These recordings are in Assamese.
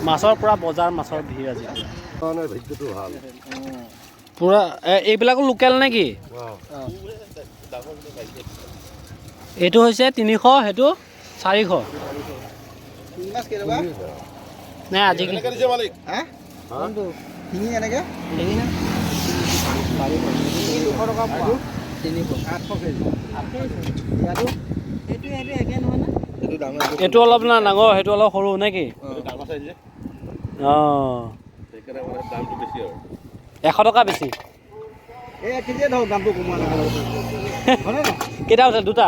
মাছৰ পূৰা বজাৰ, মাছৰ ভিৰ আজি। মানে ভিতৰটো ভাল। পূৰা এইবিলাকো লোকেল নে কি? এইটো হৈছে 300, সেইটো 400। মাছ কেইটকা? নাই আজি। হা, শিঙি কেনেকে? 200 টকা পোৱা, 300, 800 কেজি। ইয়াতো এইটো ডাঙৰ। এইটো অলপ না ডাঙৰ, সেইটো অলপ সৰু নে কি? অঁ, 100 টকা বেছি। এই 1 কেজিয়ে ধৰক, দামটো কমোৱা নহয়, হয়নে নহয়? কেইটা উঠিলে? দুটা?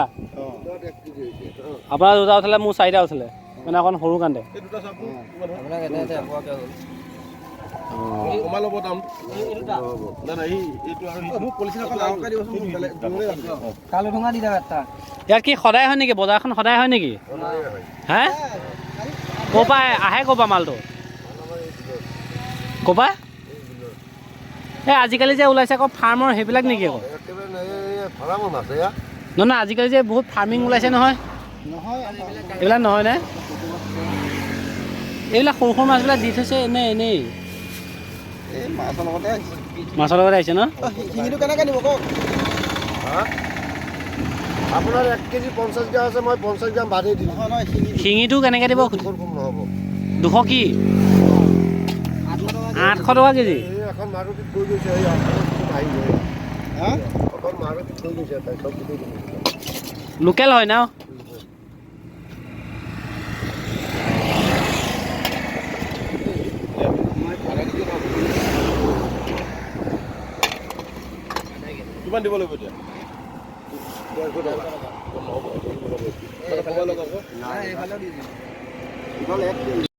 আপোনাৰ দুটা উঠিলে, মোৰ চাৰিটা উঠিলে, মানে অকণ সৰু কান্দে। আপোনাক এটা এটা এপোৱাকে হ'ল। কমাই ল'ব দাম। নাই নাই, এইটো আৰু মোক পলিথিন এখন ডাঙৰকৈ দিবচোন, মোক বেলেগ দূৰলৈ যাম। কালো ঠোঙা দি দিয়ক এটা। ইয়াত কি সদায় হয় নেকি? বজাৰখন সদায় হয় নেকি? হে, ক'ৰ পৰা আহে? ক'ৰ পৰা মালটো, ক'ৰ পৰা? এই আজিকালি যে ওলাইছে আকৌ ফাৰ্মৰ সেইবিলাক নেকি আকৌ? একেবাৰে নাই, এই ফাৰ্মৰ মাছ এয়া। নহয় নহয়, আজিকালি যে বহুত ফাৰ্মিং ওলাইছে নহয়। নহয়। এইবিলাক নহয় নে? এইবিলাক সৰু সৰু মাছবিলাক দি থৈছে এনেই এনেই। এই মাছৰ লগতে আহিছে। মাছৰ লগত আহিছে ন? অ, শিঙিটো কেনেকৈ দিব কওক? হা, আপোনাৰ 1 কেজি 50 গ্ৰাম আছে, মই 50 গ্ৰাম বাদেই দিলোঁ। নহয় নহয়, শিঙি। শিঙিটো কেনেকৈ দিব? 200ৰ কম নহ'ব। 200 কি? 800 টকা। 800 টকা কেজি? এই এখন মাৰুতিত থৈ গৈছে, এই আপোনাৰ আহি যায়। হা। এখন মাৰুতিত থৈ গৈছে, তাই চব গোটেই দিছে। লোকেল হয় ন? কিমান দিব লাগিব এতিয়া? 150 টকা। নহ'ব। কমাই লওক আকৌ। নাই, এইফালেও দি দিম। ইফালে 1 কেজি।